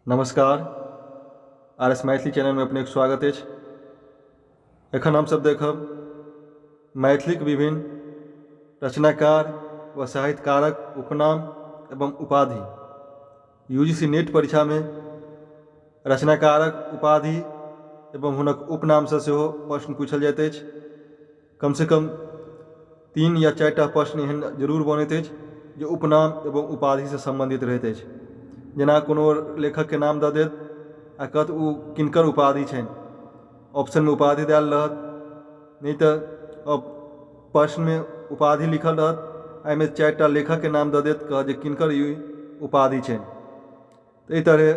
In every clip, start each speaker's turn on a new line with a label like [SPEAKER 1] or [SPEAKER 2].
[SPEAKER 1] नमस्कार, R S Maithili चैनलमे अपनेक स्वागत अछि। एखन हमसभ देखब मैथिलीक विभिन्न रचनाकार व साहित्यकारक उपनाम एवं उपाधि। यू जी सी नेट परीक्षामे रचनाकारक उपाधि एवं हुनक उपनामसँ सेहो प्रश्न पूछल जाइत अछि। कमसँ कम 3 या 4टा प्रश्न एहन जरूर बनैत अछि जे उपनाम एवं उपाधिसँ सम्बन्धित रहैत अछि। जेना कोनो लेखकके नाम दऽ देत आ कहत ओ किनकर उपाधि छनि, ऑप्शनमे उपाधि देल रहत, नहि तऽ प्रश्नमे उपाधि लिखल रहत, एहिमे 4टा लेखकके नाम दऽ देत, कहत जे किनकर ई उपाधि छनि। तऽ एहि तरहे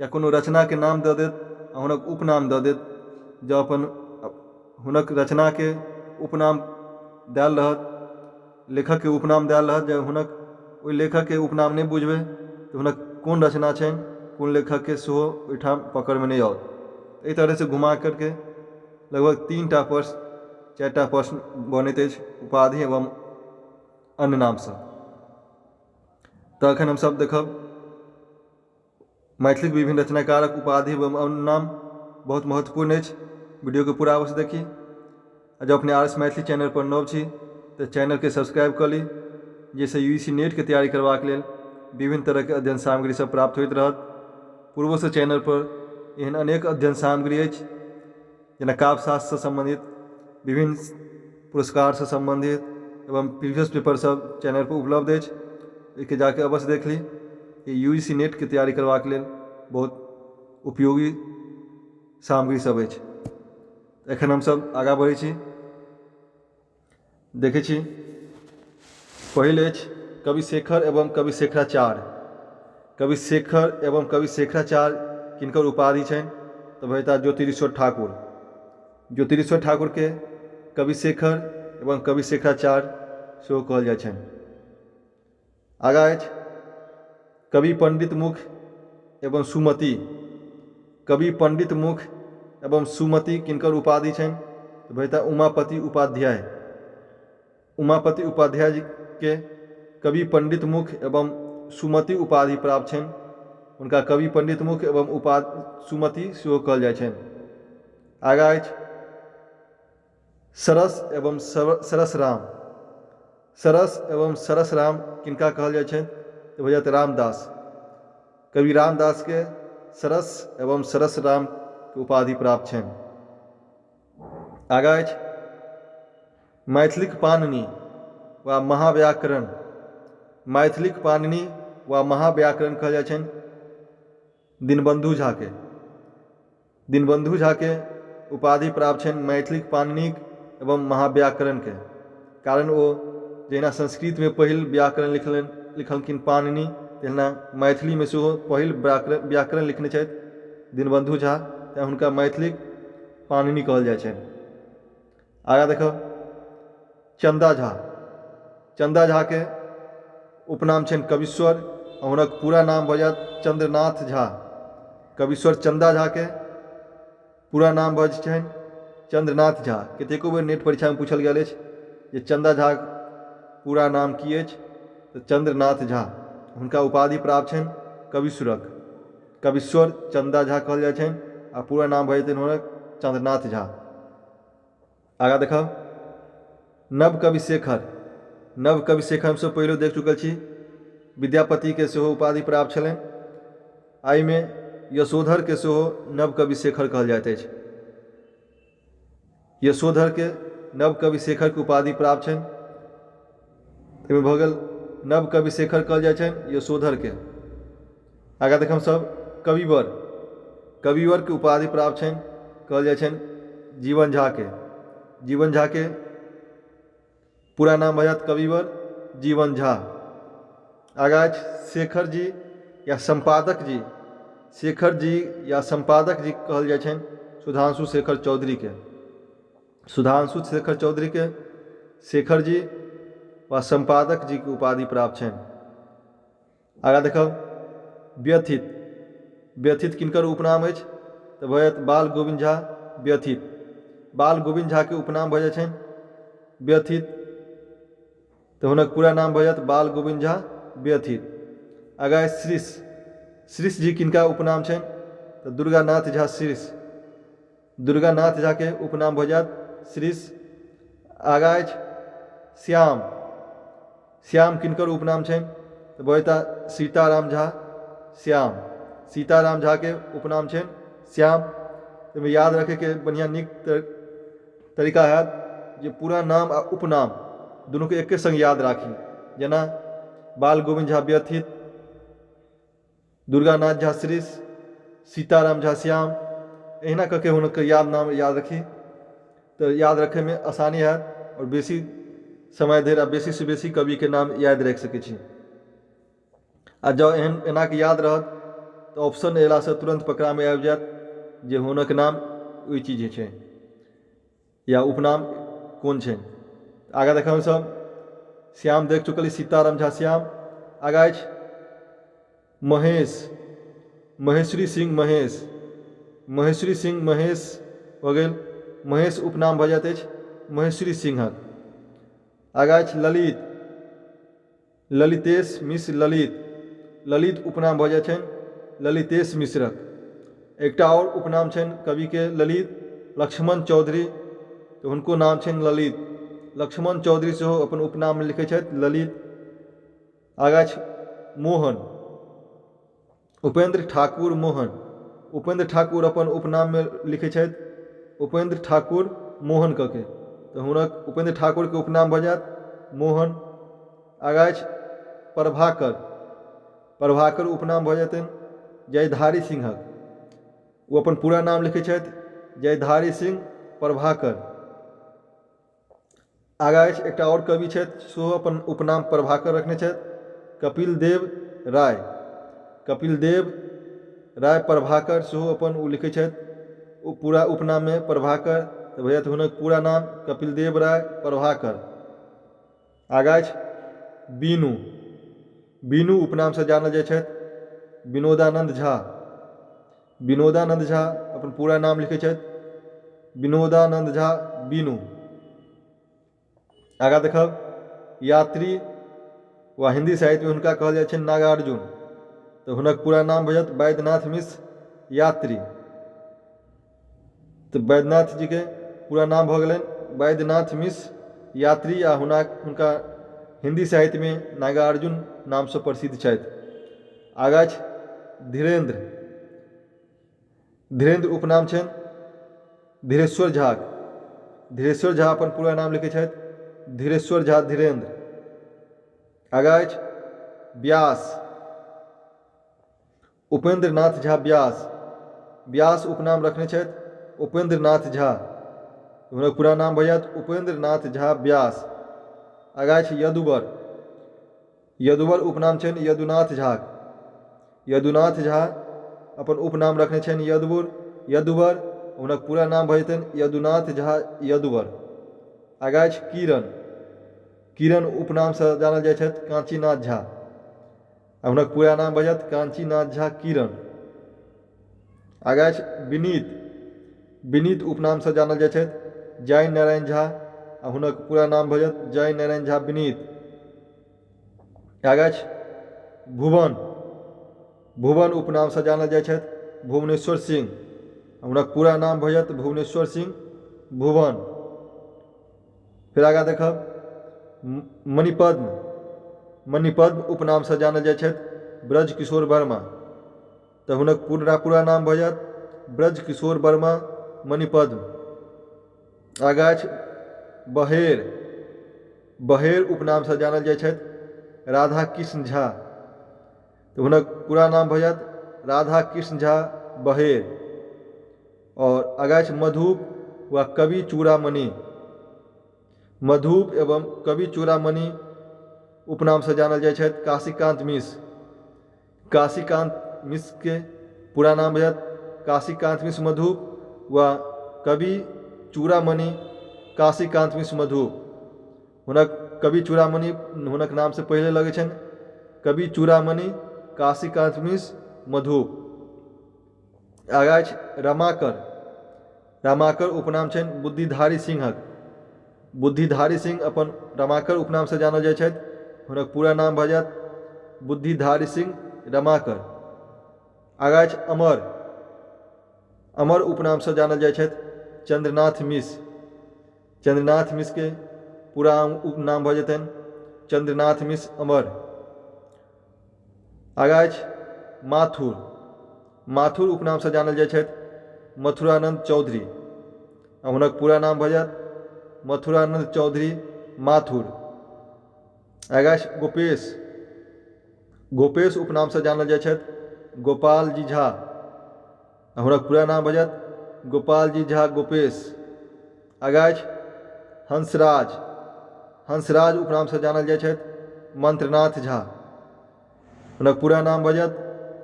[SPEAKER 1] या कोनो रचनाके नाम दऽ देत आ हुनक उपनाम दऽ देत। जँ अपन हुनक रचनाके उपनाम देल रहत, लेखकके उपनाम देल रहत, जे हुनक ओहि लेखकके उपनाम नहि बुझबै तऽ हुनक कोन रचना छनि, कोन लेखकके, सेहो ओहिठाम पकड़मे नहि आओत। एहि तरहसँ घुमा करके लगभग 3टा प्रश्न, 4टा प्रश्न बनैत अछि उपाधि एवं अन्य नामसँ। तऽ एखन हमसभ देखब मैथिलीक विभिन्न रचनाकारक उपाधि एवं अन्य नाम। बहुत महत्वपूर्ण अछि, वीडियोके पूरा अवश्य देखी आ जँ अपने आर एस मैथिली चैनल पर नव छी तऽ चैनलके सब्सक्राइब कऽ ली, जाहिसँ यू जी सी नेटके तैयारी करबाक लेल विभिन्न तरहके अध्ययन सामग्री सब प्राप्त होइत रहत। पूर्वोसँ चैनल पर एहन अनेक अध्ययन सामग्री अछि, जेना काव्यशास्त्रसँ सम्बन्धित, विभिन्न पुरस्कारसँ सम्बन्धित एवं प्रीवियस पेपर सब चैनल पर उपलब्ध अछि। एहिके जाके अवश्य देख ली। ई यू जी सी नेटके तैयारी करबाक लेल बहुत उपयोगी सामग्री सब अछि। एखन हमसब आगाँ बढ़ै छी, देखै छी पहिल अछि कवि शेखर एवं कवि शेखराचार्य। कवि शेखर एवं कवि शेखराचार्य किनकर उपाधि छनि? तऽ भऽ जेताह ज्योतिरीश्वर ठाकुर। ज्योतिरीश्वर ठाकुरके कवि शेखर एवं कवि शेखराचार्य सेहो कहल जाइ छनि। आगाँ अछि कवि पंडित मुख एवं सुमति। कवि पंडित मुख एवं सुमति किनकर उपाधि छनि? तऽ भऽ जेताह उमापति उपाध्याय। उमापति उपाध्याय जीके कवि पंडित मुख एवं सुमति उपाधि प्राप्त छनि। हुनका कवि पंडित मुख एवं सुमति सेहो कहल जाइ छनि। आगाँ अछि सरस एवं सरस राम। सरस एवं सरस राम किनका कहल जाइ छनि? तऽ भऽ जायत रामदास। कवि रामदासके सरस एवं सरस रामके उपाधि प्राप्त छनि। आगाँ अछि मैथिलीक पाणिनि वा महाव्याकरण। मैथिलीक पाणिनि वा महाव्याकरण कहल जाइ छनि दीनबन्धु झाके। दीनबन्धु झाके उपाधि प्राप्त छनि मैथिलीक पाणिनिक एवं महाव्याकरणके, कारण ओ जहिना संस्कृतमे पहिल व्याकरण लिखलखिन पाणिनि, तहिना मैथिलीमे सेहो पहिल व्याकरण लिखने छथि दीनबन्धु झा, तेँ हुनका मैथिलीक पाणिनि कहल जाइ छनि। आगाँ देखब चन्दा झा। चन्दा झाके उपनाम छनि कवीश्वर आ हुनक पूरा नाम भऽ जायत चन्द्रनाथ झा। कवीश्वर चन्दा झाके पूरा नाम भऽ जाइ छनि चन्द्रनाथ झा। कतेको बेर नेट परीक्षामे पूछल गेल अछि जे चन्दा झाक पूरा नाम की अछि, तऽ चन्द्रनाथ झा। हुनका उपाधि प्राप्त छनि कवीश्वरक। कवीश्वर चन्दा झा कहल जाइ छनि आ पूरा नाम भऽ जेतनि हुनक चन्द्रनाथ झा। आगाँ देखब नव कवि शेखर। नव कवि शेखर हमसभ पहिलो देख चुकल छी, विद्यापतिके सेहो उपाधि प्राप्त छलनि। एहिमे यशोधरके सेहो नव कवि शेखर कहल जाइत अछि। यशोधरके नव कवि शेखरके उपाधि प्राप्त छनि। एहिमे भऽ गेल नव कवि शेखर कहल जाइ छनि यशोधरके। आगाँ देखब सब कविवर। कविवरके उपाधि प्राप्त छनि, कहल जाइ छनि जीवन झाके। जीवन झाके पूरा नाम भऽ जायत कविवर जीवन झा। आगाँ अछि शेखर जी या सम्पादक जी। शेखर जी या सम्पादक जी कहल जाइ छनि सुधांशु शेखर चौधरीके। सुधांशु शेखर चौधरीके शेखर जी वा सम्पादक जीके उपाधि प्राप्त छनि। आगाँ देखब व्यथित। व्यथित किनकर उपनाम अछि? तऽ भऽ जायत बाल गोविन्द झा व्यथित। बाल गोविन्द झाके उपनाम भऽ जाइ छनि व्यथित, तऽ हुनक पूरा नाम भऽ जायत बाल गोविन्द झा व्यथित। आगाँ अछि श्रीश। श्रीश जी किनका उपनाम छनि? तऽ दुर्गानाथ झा श्रीश। दुर्गानाथ झाके उपनाम भऽ जायत श्रीश। आगाँ अछि श्याम। श्याम किनकर उपनाम छनि? तऽ भऽ जेता सीताराम झा श्याम। सीताराम झाके उपनाम छनि श्याम। एहिमे याद रखैके बढ़िआँ नीक तरीका हैत जे पूरा नाम आ उपनाम दुनूके एके सङ्ग याद राखी, जेना बाल गोविन्द झा व्यथित, दुर्गानाथ झा श्रीश, सीताराम झा श्याम, एहिना कऽ के हुनकर याद नाम याद रखी तऽ याद रखैमे आसानी हैत आओर बेसी समय धरि आ बेसीसँ बेसी कविके नाम याद राखि सकै छी। आ जँ एहन एनाके याद रहत तऽ ऑप्शन अयलासँ तुरन्त पकड़ामे आबि जायत जे हुनक नाम ओहि चीज छै या उपनाम कोन छै। आगाँ देखब हमसभ श्याम देख चुकल छी, सीताराम झा श्याम। आगाँ अछि महेश, महेश्वरी सिंह महेश। महेश्वरी सिंह महेश भऽ गेल, महेश उपनाम भऽ जाइत अछि महेश्वरी सिंहक। आगाँ अछि ललित, ललितेश मिश्र ललित। ललित उपनाम भऽ जाइ छनि ललितेश मिश्रक। एकटा आओर उपनाम छनि कविके ललित, लक्ष्मण चौधरी, तऽ हुनको नाम छनि ललित। लक्ष्मण चौधरी सेहो अपन उपनाममे लिखै छथि ललित। आगाँ अछि मोहन, उपेन्द्र ठाकुर मोहन। उपेन्द्र ठाकुर अपन उपनाममे लिखै छथि उपेन्द्र ठाकुर मोहन कऽ के, तऽ हुनक उपेन्द्र ठाकुरके उपनाम भऽ जायत मोहन। आगाँ अछि प्रभाकर। प्रभाकर उपनाम भऽ जेतनि जयधारी सिंहक। ओ अपन पूरा नाम लिखै छथि जयधारी सिंह प्रभाकर। आगाँ अछि एकटा आओर कवि छथि सेहो अपन उपनाम प्रभाकर रखने छथि, कपिल देव राय। कपिल देव राय प्रभाकर सेहो अपन ओ लिखै छथि ओ पूरा उपनाममे प्रभाकर, तऽ भऽ जायत हुनक पूरा नाम कपिल देव राय प्रभाकर। आगाँ अछि बीनू। बीनू उपनामसँ जानल जाइ छथि विनोदानन्द झा। विनोदानन्द झा अपन पूरा नाम लिखै छथि विनोदानन्द झा बीनू। आगाँ देखब यात्री वा हिन्दी साहित्यमे हुनका कहल जाइ छनि नागार्जुन, तऽ हुनक पूरा नाम भऽ जायत वैद्यनाथ मिश्र यात्री। तऽ वैद्यनाथ जीके पूरा नाम भऽ गेलनि वैद्यनाथ मिश्र यात्री आ हुनका हिन्दी साहित्यमे नागार्जुन नामसँ प्रसिद्ध छथि। आगाँ अछि धीरेन्द्र। धीरेन्द्र उपनाम छनि धीरेश्वर झा। धीरेश्वर झा अपन पूरा नाम लिखै छथि धीरेश्वर झा धीरेन्द्र। आगाँ अछि व्यास, उपेन्द्र नाथ झा व्यास। व्यास उपनाम रखने छथि उपेन्द्र नाथ झा, हुनक पूरा नाम भऽ जायत उपेन्द्र नाथ झा व्यास। आगाँ अछि यदुवर। यदुवर उपनाम छनि यदुनाथ झा। यदुनाथ झा अपन उपनाम रखने छनि यदुवर, यदुवर हुनक पूरा नाम भऽ जेतनि यदुनाथ झा यदुवर। आगाँ अछि किरण। किरण उपनामसँ जानल जाइ छथि काञ्चीनाथ झा आ हुनक पूरा नाम भऽ जायत काञ्चीनाथ झा किरण। आगाँ अछि विनीत। विनीत उपनामसँ जानल जाइ छथि जय नारायण झा आ हुनक पूरा नाम भऽ जायत जय नारायण झा विनीत। आगाँ अछि भुवन। भुवन उपनामसँ जानल जाइ छथि भुवनेश्वर सिंह, हुनक पूरा नाम भऽ जायत भुवनेश्वर सिंह भुवन। फेर आगाँ देखब मणिपद्म। मणिपद्म उपनामसँ जानल जाइ छथि ब्रजकिशोर वर्मा, तऽ हुनक पूरा पूरा नाम भऽ जायत ब्रजकिशोर वर्मा मणिपद्म। आगाँ अछि बहेर। बहेर उपनामसँ जानल जाइ छथि राधा कृष्ण झा, तऽ हुनक पूरा नाम भऽ जायत राधा कृष्ण झा बहेर। आओर आगाँ अछि मधुप वा कवि चूड़ामणि। मधुप एवं कवि चूड़ामणि उपनामसँ जानल जाइ छथि काशीकान्त मिश्र। काशीकान्त मिश्रके पूरा नाम भऽ जायत काशीकान्त मिश्र मधुप वा कवि चूड़ामणि काशीकान्त मिश्र मधुप। हुनक कवि चूड़ामणि हुनक नामसँ पहिले लगै छनि कवि चूड़ामणि काशीकान्त मिश्र मधुप। आगाँ अछि रमाकर। रमाकर उपनाम छनि बुद्धिधारी सिंहक। बुद्धिधारी सिंह अपन रमाकर उपनामसँ जानल जाइ छथि, हुनक पूरा नाम भऽ जायत बुद्धिधारी सिंह रमाकर। आगाँ अछि अमर। अमर उपनामसँ जानल जाइ छथि चन्द्रनाथ मिश्र। चन्द्रनाथ मिश्रके पूरा उपनाम भऽ जेतनि चन्द्रनाथ मिश्र अमर। आगाँ अछि माथुर। माथुर उपनामसँ जानल जाइ छथि मथुरानन्द चौधरी आ हुनक पूरा नाम भऽ जायत मथुरानन्द चौधरी माथुर। आगाँ अछि गोपेश। गोपेश उपनामसँ जानल जाइ छथि गोपालजी झा आ हुनक पूरा नाम भऽ जायत गोपालजी झा गोपेश। आगाँ अछि हंसराज। हंसराज उपनामसँ जानल जाइ छथि मन्त्रनाथ झा। हुनक पूरा नाम भऽ जायत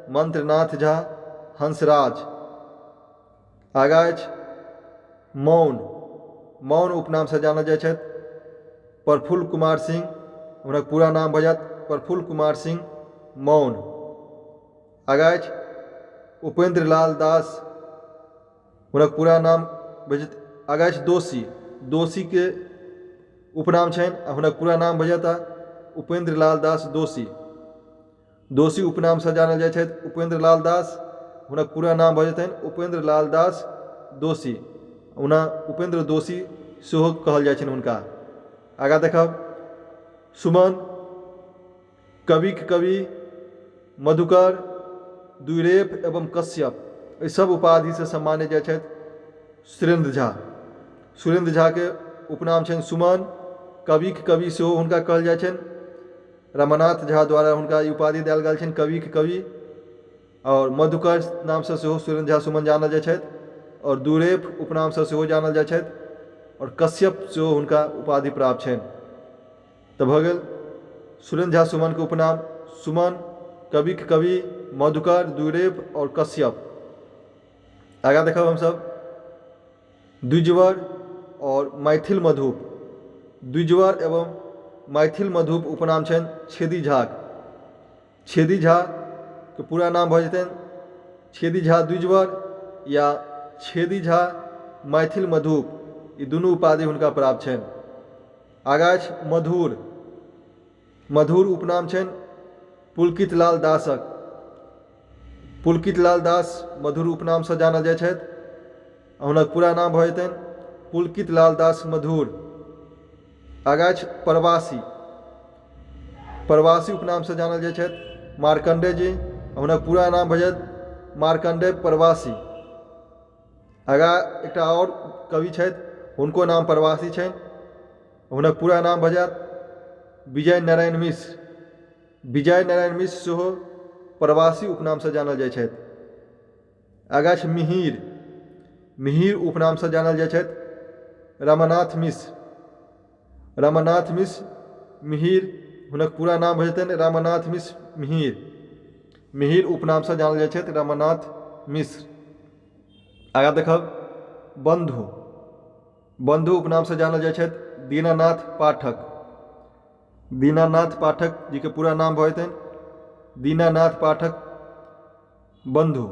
[SPEAKER 1] मन्त्रनाथ झा हंसराज। आगाँ अछि मौन। मौन उपनामसँ जानल जाइ छथि प्रफुल्ल कुमार सिंह। हुनक पूरा नाम भऽ जायत प्रफुल्ल कुमार सिंह मौन। आगाँ अछि उपेन्द्र लाल दास। हुनक पूरा नाम भऽ जायत। आगाँ अछि दोषी। दोषीके उपनाम छनि आ हुनक पूरा नाम भऽ जायत उपेन्द्र लाल दास दोषी। दोषी उपनामसँ जानल जाइ छथि उपेन्द्र लाल दास। हुनक पूरा नाम भऽ जेतनि उपेन्द्र लाल दास दोषी। ओना उपेन्द्र दोषी सेहो कहल जाइ छनि हुनका। आगाँ देखब सुमन, कविक कवि, मधुकर, द्विरेफ एवं कश्यप, एहि सब उपाधिसँ सम्मानित जाइ छथि सुरेन्द्र झा। सुरेन्द्र झाके उपनाम छनि सुमन। कविक कवि सेहो हुनका कहल जाइ छनि। रमानाथ झा द्वारा हुनका ई उपाधि देल गेल छनि कविक कवि। आओर मधुकर नामसँ सेहो सुरेन्द्र झा सुमन जानल जाइ छथि आओर दुरेफ उपनामसँ सेहो जानल जाइ छथि आओर कश्यप सेहो हुनका उपाधि प्राप्त छनि। तऽ भऽ गेल सुरेन्द्र झा सुमनके उपनाम सुमन, कविक कवि, मधुकर, दुरेफ आओर कश्यप। आगाँ देखब हमसभ द्विजवर आओर मैथिल मधुप। द्विजवर एवं मैथिल मधुप उपनाम छनि छेदी झाक। छेदी झाके पूरा नाम भऽ जेतनि छेदी झा द्विजवर या छेदी झा मैथिल मधुप, ई दुनू उपाधि हुनका प्राप्त छनि। आगाँ अछि मधुर। मधुर उपनाम छनि पुलकित लाल दासक। पुलकित लाल दास मधुर उपनामसँ जानल जाइ छथि। हुनक पूरा नाम भऽ जेतनि पुलकित लाल दास मधुर। आगाँ अछि प्रवासी। प्रवासी उपनामसँ जानल जाइ छथि मार्कण्डेय जी। हुनक पूरा नाम भऽ जायत मार्कण्डेय प्रवासी। आगाँ एकटा आओर कवि छथि, हुनको नाम प्रवासी छनि। हुनक पूरा नाम भऽ जायत विजय नारायण मिश्र। विजय नारायण मिश्र सेहो प्रवासी उपनामसँ जानल जाइ छथि। आगाँ छै मिहिर। मिहिर उपनामसँ जानल जाइ छथि रमानाथ मिश्र। रमानाथ मिश्र मिहिर, हुनक पूरा नाम भऽ जेतनि रमानाथ मिश्र मिहिर। मिहिर उपनामसँ जानल जाइ छथि रमानाथ मिश्र। आगाँ देखब बन्धु। बन्धु उपनामसँ जानल जाइ छथि दीनानाथ पाठक। दीनानाथ पाठक जीके पूरा नाम भऽ जेतनि दीनानाथ पाठक बन्धु।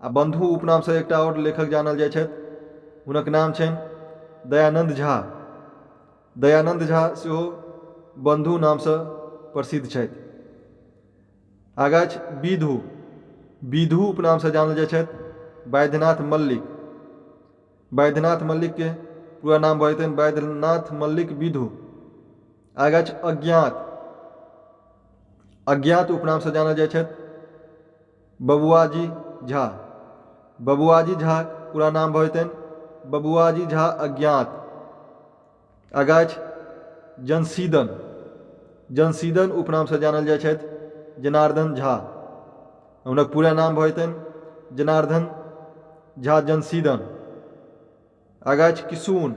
[SPEAKER 1] आ बन्धु उपनामसँ एकटा आओर लेखक जानल जाइ छथि, हुनक नाम छनि दयानन्द झा। दयानन्द झा सेहो बन्धु नामसँ प्रसिद्ध छथि। आगाँ अछि विधु। विधु उपनामसँ जानल जाइ छथि वैद्यनाथ मल्लिक। वैद्यनाथ मल्लिकके पूरा नाम भऽ जेतनि वैद्यनाथ मल्लिक विधु। आगाँ अछि अज्ञात। अज्ञात उपनामसँ जानल जाइ छथि बबुआजी झा। बबुआजी झा पूरा नाम भऽ जेतनि बबुआजी झा अज्ञात। आगाँ अछि जनसीदन। जनसीदन उपनामसँ जानल जाइ छथि जनार्दन झा। हुनक पूरा नाम भऽ जेतनि जनार्दन झा जनसीदन। आगाँ अछि किशुन।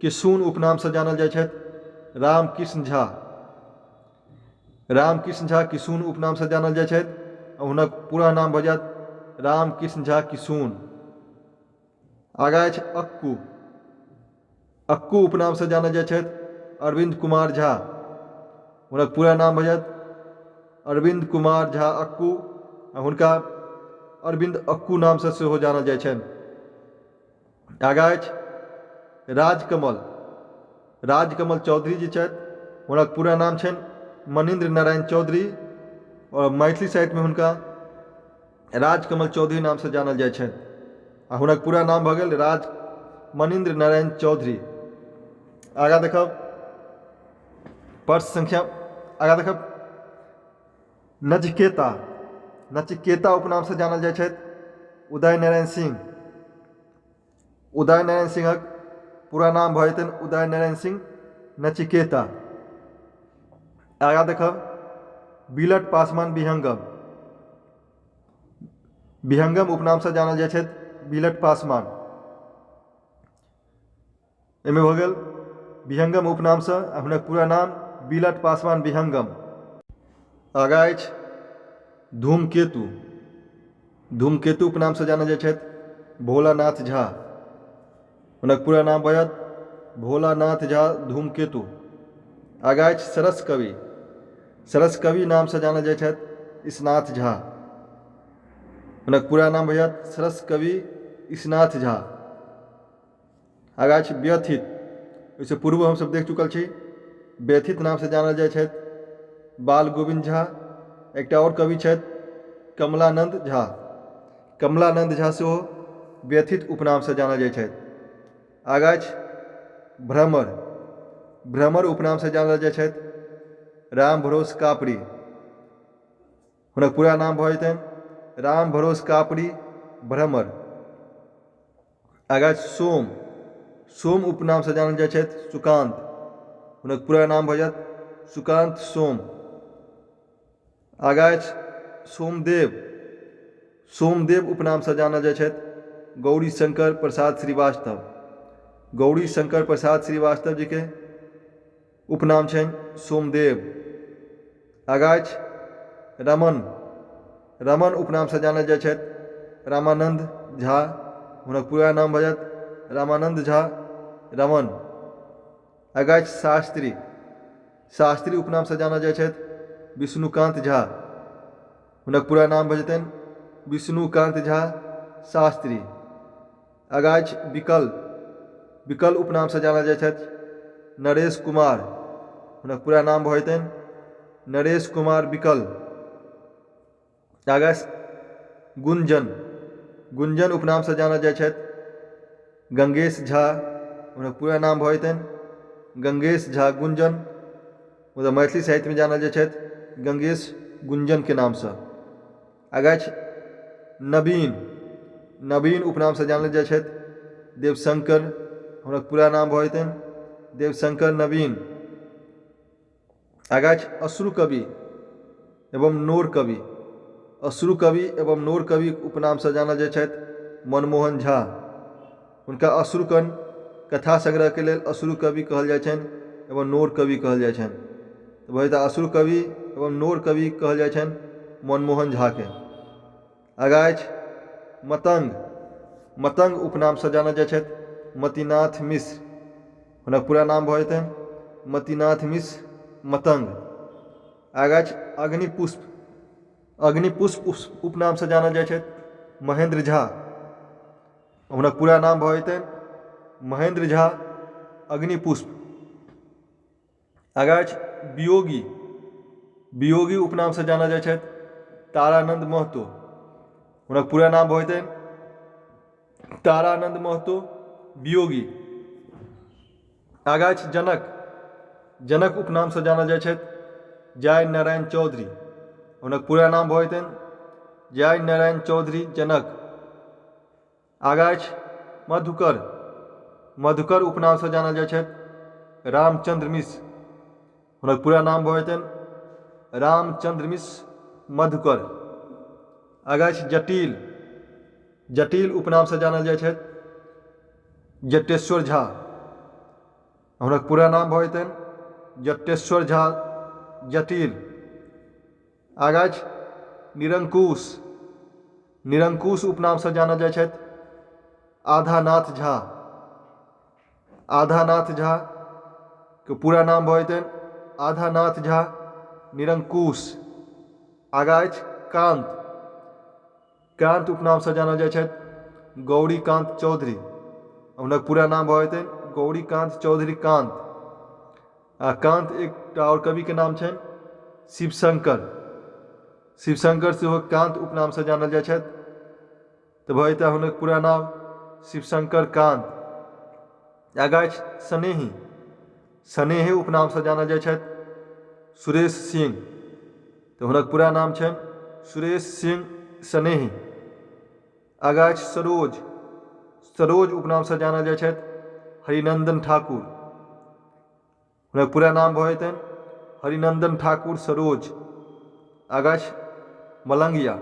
[SPEAKER 1] किशुन उपनामसँ जानल जाइ छथि रामकृष्ण झा। रामकृष्ण झा किशुन उपनामसँ जानल जाइ छथि आ हुनक पूरा नाम भऽ जायत रामकृष्ण झा किशुन। आगाँ अछि अक्कू। अक्कू उपनामसँ जानल जाइ छथि अरविन्द कुमार झा। हुनक पूरा नाम भऽ जायत अरविन्द कुमार झा अक्कू आ हुनका अरविन्द अक्कू नामसँ सेहो जानल जाइ छनि। आगाँ अछि राजकमल। राजकमल चौधरी जी छथि, हुनक पूरा नाम छनि मणीन्द्र नारायण चौधरी और मैथिली साहित्यमे हुनका राजकमल चौधरी नामसँ जानल जाइ छथि आ हुनक पूरा नाम भऽ गेल राज मणीन्द्र नारायण चौधरी। आगाँ देखब प्रश्न संख्या, आगाँ देखब नचिकेता। नचिकेता उपनामसँ जानल जाइ छथि उदय नारायण सिंह। उदय नारायण सिंहक पूरा नाम भऽ जेतनि उदय नारायण सिंह नचिकेता। आगाँ देखब बिलट पासवान विहंगम। विहंगम उपनामसँ जानल जाइ छथि बिलट पासवान। एहिमे भऽ गेल विहंगम उपनामसँ आ हुनक पूरा नाम बिलट पासवान विहंगम। आगाँ अछि धूमकेतु। धूमकेतु उपनामसँ जानल जाइ छथि भोलानाथ झा। हुनक पूरा नाम भऽ जायत भोलानाथ झा धूमकेतु। आगाँ अछि सरस कवि। सरस कवि नामसँ जानल जाइ छथि ईशनाथ झा। हुनक पूरा नाम भऽ जायत सरस कवि ईशनाथ झा। आगाँ अछि व्यथित। ओहिसँ पूर्व हमसभ देख चुकल छी व्यथित नामसँ जानल जाइ छथि बाल गोविन्द झा। एकटा आओर कवि छथि कमलानन्द झा। कमलानन्द झा सेहो व्यथित उपनामसँ जानल जाइ छथि। आगाँ अछि भ्रमर। भ्रमर उपनामसँ जानल जाइ छथि राम भरोस कापड़ी। हुनक पूरा नाम भऽ जेतनि राम भरोस कापड़ी भ्रमर। आगाँ सोम। सोम उपनामसँ जानल जाइ छथि सुकान्त। हुनक पूरा नाम भऽ जायत सुकान्त सोम। आगाँ अछि सोमदेव। सोमदेव उपनामसँ जानल जाइ छथि गौरी शंकर प्रसाद श्रीवास्तव। गौरी शंकर प्रसाद श्रीवास्तव जीके उपनाम छनि सोमदेव। आगाँ अछि रमण। रमण उपनामसँ जानल जाइ छथि रामानन्द झा। हुनक पूरा नाम भऽ जायत रामानन्द झा रमण। आगाँ अछि शास्त्री। शास्त्री उपनामसँ जानल जाइ छथि विष्णुकान्त झा। हुनक पूरा नाम भऽ जेतनि विष्णुकान्त झा शास्त्री। आगाँ अछि विकल। विकल उपनामसँ जानल जाइ छथि नरेश कुमार। हुनक पूरा नाम भऽ जेतनि नरेश कुमार विकल। आगाँ गुंजन। गुंजन उपनामसँ जानल जाइ छथि गंगेश झा। हुनक पूरा नाम भऽ जेतनि गंगेश झा गुंजन। मुदा मैथिली साहित्यमे जानल जाइ छथि गंगेश गुंजनके नामसँ। आगाँ अछि नवीन। नवीन उपनामसँ जानल जाइ छथि देवशंकर। हुनक पूरा नाम भऽ जेतनि देवशंकर नवीन। आगाँ अछि अश्रु कवि एवं नोर कवि। अश्रु कवि एवं नोर कवि उपनामसँ जानल जाइ छथि मनमोहन झा। हुनका अश्रुकण कथा संग्रहके लेल अश्रु कवि कहल जाइ छनि एवं नोर कवि कहल जाइ छनि। तऽ भऽ जेतै अश्रु कवि एवं नोर कवि कहल जाइ छनि मनमोहन झाके। आगाँ अछि मतङ्ग। मतङ्ग उपनामसँ जानल जाइ छथि मतिनाथ मिश्र। हुनक पूरा नाम भऽ जेतनि मतिनाथ मिश्र मतङ्ग। आगाँ अछि अग्निपुष्प। अग्निपुष्प उपनामसँ जानल जाइ छथि महेन्द्र झा। हुनक पूरा नाम भऽ जेतनि महेन्द्र झा अग्निपुष्प। आगाँ अछि वियोगी। वियोगी उपनामसँ जानल जाइ छथि तारानन्द महतो। हुनक पूरा नाम भऽ जेतनि तारानन्द महतो वियोगी। आगाँ अछि जनक। जनक उपनामसँ जानल जाइ छथि जय नारायण चौधरी। हुनक पूरा नाम भऽ जेतनि जय नारायण चौधरी जनक। आगाँ अछि मधुकर। मधुकर उपनामसँ जानल जाइ छथि रामचन्द्र मिश्र। हुनक पूरा नाम भऽ जेतनि रामचन्द्र मिश्र मधुकर। आगाँ अछि जटिल। जटिल उपनामसँ जानल जाइ छथि जटेश्वर झा। हुनक पूरा नाम भऽ जेतनि जटेश्वर झा जटिल। आगाँ अछि निरंकुश। निरंकुश उपनामसँ जानल जाइ छथि आधानाथ झा। आधानाथ झा के पूरा नाम भऽ जेतनि आधानाथ झा निरंकुश। आगाँ अछि कान्त। कान्त उपनामसँ जानल जाइ छथि गौरीकान्त चौधरी। हुनक पूरा नाम भऽ जेतनि गौरीकान्त चौधरी कान्त। आ कान्त एकटा आओर कविके नाम छनि शिवशंकर। शिवशंकर सेहो कान्त उपनामसँ जानल जाइ छथि। तऽ भऽ जेता हुनक पूरा नाम शिवशंकर कान्त। आगाँ अछि स्नेही। स्नेही उपनामसँ जानल जाइ छथि सुरेश सिंह। तऽ हुनक पूरा नाम छनि सुरेश सिंह स्नेही। आगाँ अछि सरोज। सरोज उपनामसँ जानल जाइ छथि हरिनन्दन ठाकुर। हुनक पूरा नाम भऽ जेतनि हरिनन्दन ठाकुर सरोज। आगाँ अछि मलंगिया।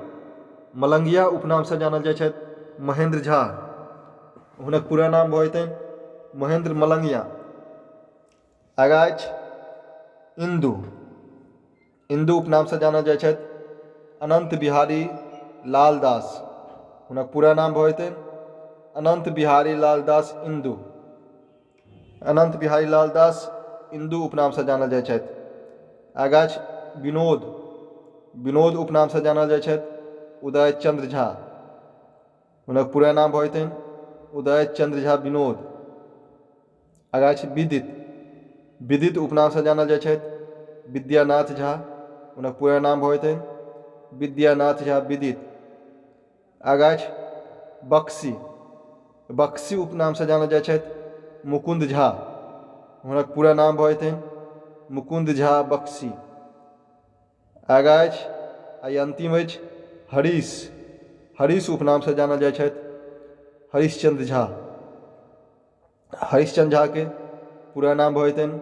[SPEAKER 1] मलंगिया उपनामसँ जानल जाइ छथि महेन्द्र झा। हुनक पूरा नाम भऽ जेतनि महेन्द्र मलंगिया। आगाँ अछि इन्दु। इन्दु उपनामसँ जानल जाइ छथि अनन्त बिहारी लाल दास। हुनक पूरा नाम भऽ जेतनि अनन्त बिहारी लाल दास इन्दु। अनन्त बिहारी लाल दास इन्दु उपनामसँ जानल जाइ छथि। आगाँ अछि विनोद। विनोद उपनामसँ जानल जाइ छथि उदय चन्द्र झा। हुनक पूरा नाम भऽ जेतनि उदय चन्द्र झा विनोद। आगाँ अछि विदित। विदित उपनामसँ जानल जाइ छथि विद्यानाथ झा। हुनक पूरा नाम भऽ जेतनि विद्यानाथ झा विदित। आगाँ अछि बक्सी। बक्सी उपनामसँ जानल जाइ छथि मुकुन्द झा। हुनक पूरा नाम भऽ जेतनि मुकुन्द झा बक्सी। आगाँ अछि आ ई अन्तिम अछि हरीश। हरीश उपनामसँ जानल जाइ छथि हरिश्चन्द्र झा। हरिश्चन्द्र झाके पूरा नाम भऽ जेतनि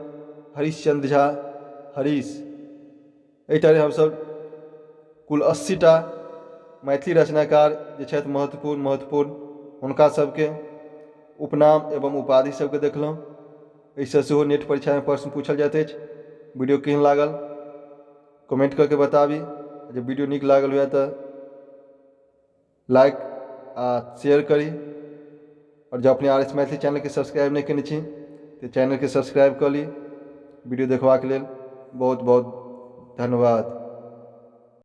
[SPEAKER 1] हरिश्चन्द्र झा हरीश। एहि तरहे हमसभ कुल 80टा मैथिली रचनाकार जे छथि महत्वपूर्ण महत्वपूर्ण हुनका सभके उपनाम एवं उपाधि सभके देखलहुँ। एहिसँ सेहो नेट परीक्षामे प्रश्न पूछल जाइत अछि। वीडियो केहन लागल कमेंट कऽ के बताबी। जे वीडियो नीक लागल हुए तऽ लाइक आ शेयर करी। आओर जँ अपने आर एस मैथिली चैनलके सब्सक्राइब नहि कयने छी तऽ चैनलके सब्सक्राइब कऽ ली। वीडियो देखबाक लेल बहुत बहुत धन्यवाद।